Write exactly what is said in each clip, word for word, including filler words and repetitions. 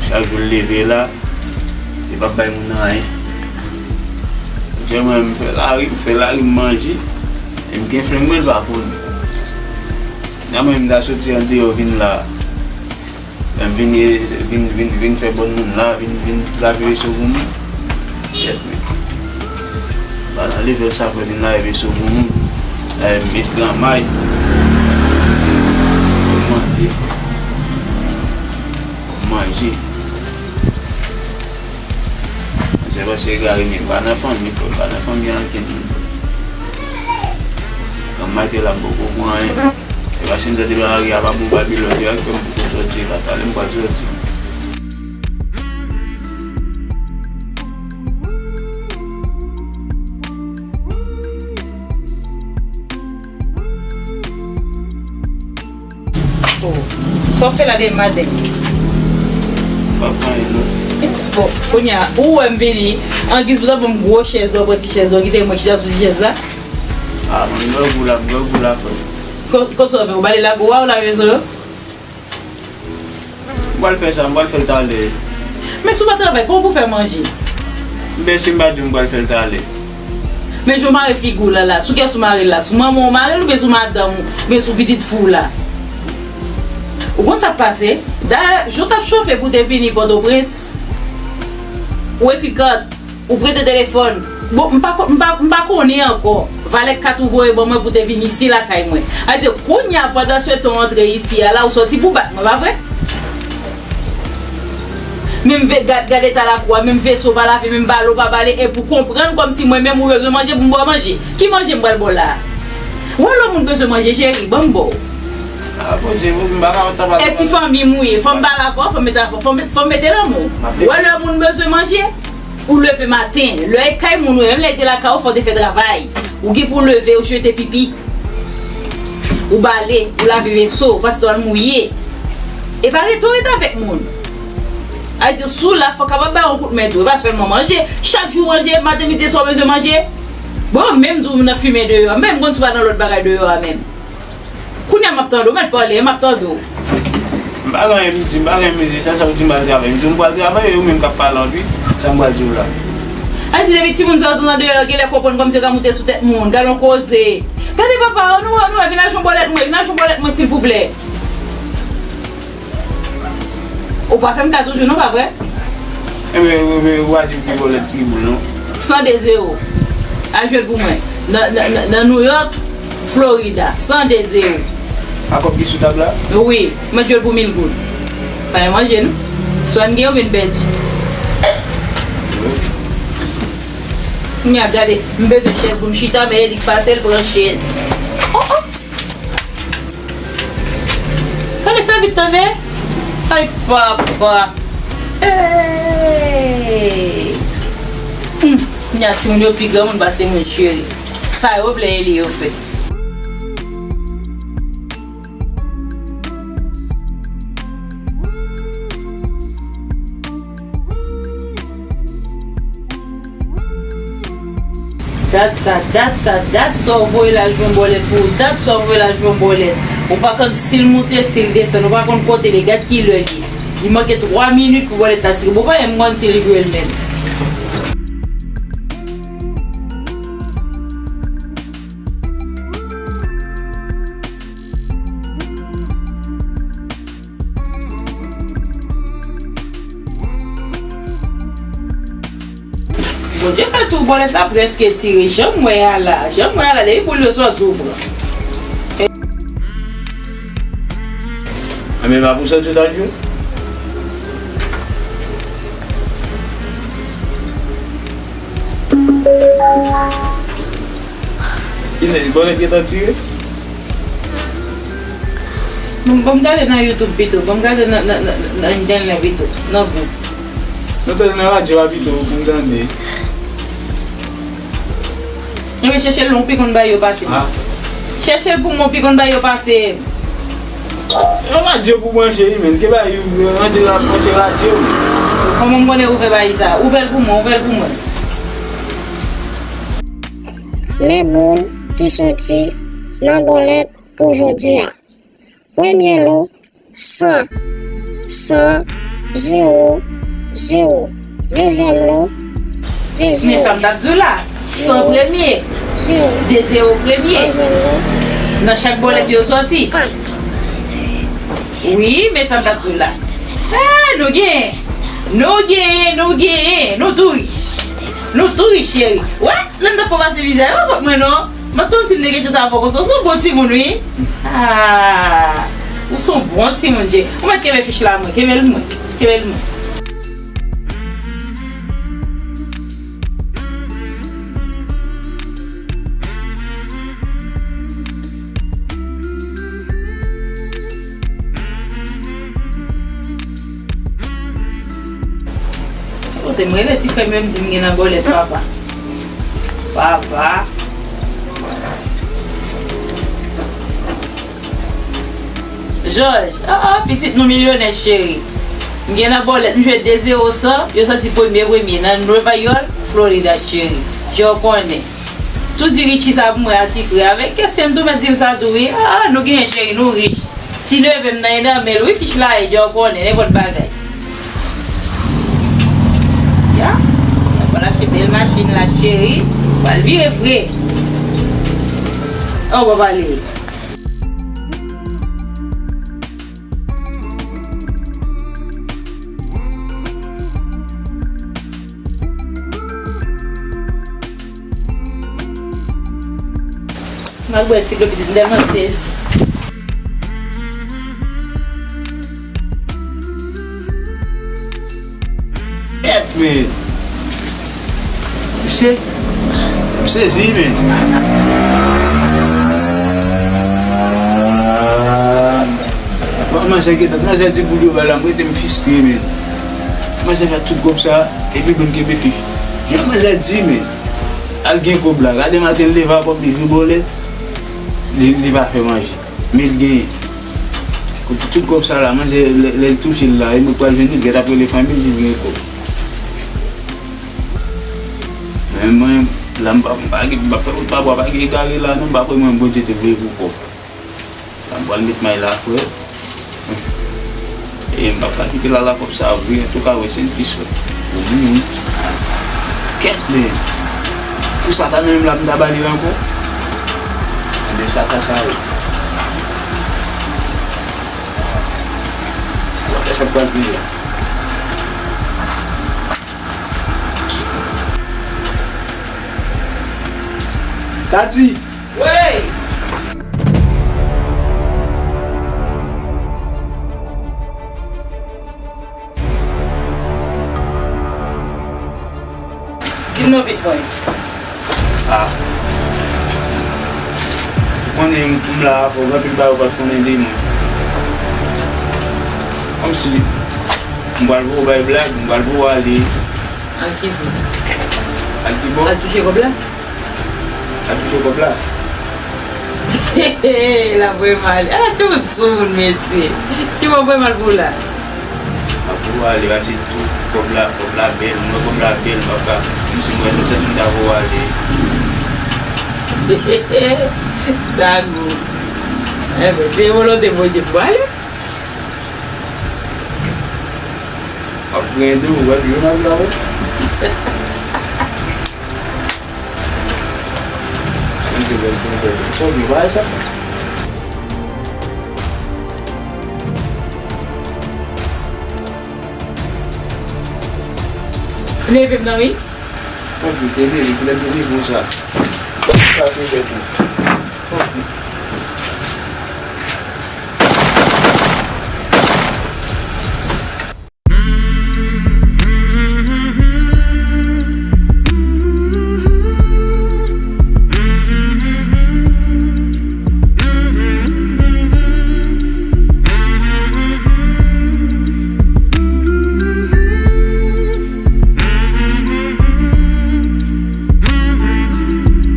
Chak jou l leve la, li p ap bay moun nan anyen. Jè mwen, m fè lari, m fè lari, m manje. E m gen flen mwen, l pa konn. Nan mwen, m ta soti andeyò vin la. Lè m vin, vin, vin, vin fè bòn moun la, vin, vin lave veso pou moun. Kèt, men. Ba nan level sa pou vin lave veso pou moun. Lè m met granmay. Manje. Manje. Manje paske gari men pa nan fanmi, fò pa nan fanmi ankenn moun. Granmay te la m poko pran anyen. E pa si m tande Maria pa bon Babilòn, yo ak fè m poko sòti, la talè m pral sòti. Oh. Sa w fè la de maten? Pa fè anyen non. Bon, kounye a, ou wè m vini, angiz pou sa ban m gwo chèz la, ou pran ti chèz la, ou kite mwen chita sou ti chèz la. Ah, mwen, m wè gou la, m wè gou la, frè. Kon, kon sa w fè, ou bale lago a, ou lave zo yo? M pral fè sa, m pral fè l talè. Men si w pa travay, kòman pou fè manje? Men si m pa di w m pral fè l talè. Men jan w mare figi w la, la, sou kiyès ou mare l la? Sou manman w mare l oubyen sou madanm ou, oubyen sou pitit fi w la? Ou konn sa k pase? Dayè, jan w t ap chofe pou w te vini Pòtoprens, ou ekri kat, ou prete telefòn. Bon, m pa ko-, m pa, m pa konnen ankò. Valè kat ou voye ban mwen pou te vin isi lakay mwen. A di, kounye a, pandan se tan w antre isi a la, ou sòti pou bat mwen, pa vre? Menm ve-, gad, gad eta lakou a, menm veso pa lave, menm bale w pa bale, epi w konprann kòmsi mwen menm ou bezwen manje pou m ba w manje. Ki manje m pral ba w la a? Ou wè lè moun bezwen manje, cheri, ban m ba w. Ah, Bondye, m pa ka wè tabak. E ti fanmi m ou ye, fò m pale avè w, fò m mete avè w, fò m, fò m mete lanmou. Ou wè lè moun bezwen manje, ou leve maten, lè e kay moun ou ye, menm lè e te lakay ou, fò w te fè travay. Ou gen pou w leve, ou jete pipi. Ou bale, ou lave veso, paske w al mouye. E pa rete w ret avèk moun. A di, si w la, fò w kapab bay yon kout men tou. E pa sèlman manje. Chak jou manje, maten, midi, e swa w bezwen manje. Bon, menm di w nan fimen deyò, menm konn si w pa nan lòt bagay deyò a menm. Kounye a m ap tande w, mèt pale, m ap tande w. M pa gen anyen m di, m pa gen anyen m di, sa, sa w di m pral travay. M di w m pral travay, e ou menm k ap pale anpil, sa m pral di w la. A di depi timoun sa yo t nan deyò, genlè konprann kòmsi yo ka moute sou tèt moun, gade yon koze. Gade papa, ann wè, ann wè, vin achte yon bòlèt mwen, vin achte yon bòlèt mwen silvouplè. Ou pa fè m ka toujou non, pa vre? Enben, ou, ou, ou pa di m ki bòlèt ki boul non. San de zewo. Al jwe l pou mwen. Nan, nan, nan, nan New York, Florida. San de zewo. A kòb ki sou tab la? Wi, mwen jwe l pou mil goud. Pa yon manje non. Swa n gen oubyen n pèdi. Wi. Kounye a gade, m bezwen chèz pou m chita, men Elik pase l pran chèz. Oh, oh. Tande, fè vit tande. Ay papa. Hey. Hmm. Nya timoun yo pi granmoun pase moun cheri. Sa yo vle Eli yo fè. Dat sa, dat sa, dat sa w voye la jwenn bòlèt pou ou, dat sa w voye la jwenn bòlèt. Ou pa konn si l moute, si l desann, ou pa konn kote l ye, gad ki lè l ye. Li manke twa minit pou bòlèt la tire. Bon, pa menm konn si l jwe l menm. Bondye fè tou bòlèt la prèske tire. Jan m wè a la, jan m wè a la, depi boul yo sòti ou pran. Enben, pa pou sòti w ta jwe. Kilè, bòlèt gentan tire? Bon, bon, m gade nan YouTube pito. Bon, m gade nan, nan, nan, nan entènèt pito, nan gwoup. Nan entènèt, nan radyo a pito, pou m tande. Enben, chèche l non, ou pi konn bay yo pase m. Ah. Chèche l pou mwen, ou pi konn bay yo pase m. Yon radyo pou branche, wi, men. Ke bay, rantre la, branche radyo. Kòman m konnen ou fè bay sa? Ouvè l pou mwen, ouvè l pou mwen. Men moun ki soti nan bòlèt pou jodi a. Premye lo, san. San. Zewo, zewo. Dezyèm non. Men sa m t ap di w la, san premye, de zewo premye. Nan chak bòlèt yo sòti. Wi, men sa m t ap di w la. Ah, nou genyen. Nou genyen, nou genyen. Nou tou rich. Nou tou rich, cheri. Wè, lè m t ap fè w pase viza, e pa fòt mwen non. M pa t konn si m te gen chans avè w konsa. Ou se yon bon timoun, wi. Ah, ou se yon bon timoun, Jay. Ou mèt kenbe fich la, mwen. Kenbe l, mwen. Kenbe l, mwen. Kote m rele ti frè m yo, m di m gen nan bòlèt, papa. Papa. Jòj, ah, ah, pitit nou milyonè, cheri. M gen nan bòlèt, m jwe de zewo san, yo sòti premye, premye, nan Nueva York, Florida, cheri. Jòj konnen. Tou di Richie sa pou mwen a, ti frè. Avèk Kesten, m tou mèt di l sa tou, wi. Ah, ah, nou genyen, cheri, nou rich. Ti neve m nan, e nan men l, wi, fich la, e Jòj konnen, nenpòt bagay. Ya, y ap al achte bèl machin la, cheri. Pral vire fre. An w ap ale. M al bwè ti dlo pitit, m tèlman sezi. Kèt, men. Mesye, m sezi, men. Bon, manzè gentan, manzè di boul yo bay la, m rete m fistre, men. Manzè fè tout kòb sa, epi pou l kenbe fich. Jan manzè di, men. Al gen kòb la. Gade maten l leve a kòb li, vye bòlèt. Li, li pa fè manje. Men l genyen. Kote tout kòb sa la, manzè, lè, lè l touche l la, e mwen pral jwenn li, l gentan ap rele fanmi l, di l gen kòb. Men mwen, la, m pa, m pa gen, m pa fè wout pa bwa, pa gen egare la, non, m pa kwè mwen, Bondye te voye pou kòb. La, m pral met may la, frè. E m p ap ka kite l al ak kòb sa a vre, antouka, wè, se l ki sòt. Ou di wi. Kèt, men. Pou sa ta nan menm la, m ta ba li l ankò. Ebyen, sa ta sa ye. Wè, sa pral vini la. Tati! Wey! Di m non, pitit mwen. Ah. Ou konnen m, m la avè w, gen anpil bagay ou pa t konnen de mwen. Kòmsi, m pral voye w bay blag, m pral voye w ale. Al ki bò? Al ki bò? Al touche kòb la? Al touche kòb la? L ap voye m ale. Ah, timoun sou moun, mesye. Ki bò voye m al pou la? M ap voye w ale, pase tou kòb la, kòb la bèl, m wè kòb la bèl, m ap ka, m si mwen, nou sèt m ta voye w ale. Sa gou. Enben, se volonte Bondye pou ale. Ap griyen de ou, wè, griyen nan la, wè. Mwen te wè l, mwen te wè l. Fò di, wè sa. Leve m nan, wi. Mwen di, te leve, kilè m te leve konsa. Sa se fè tou.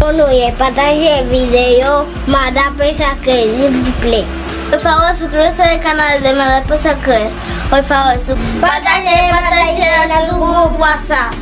Kounye a, pataje videyo. Manda pe sakre, silvouplè. Oy fawè sou kle se kanal de Manda pe sakre. Oy fawè sou. Pataje, pataje nan tout gwoup WhatsApp.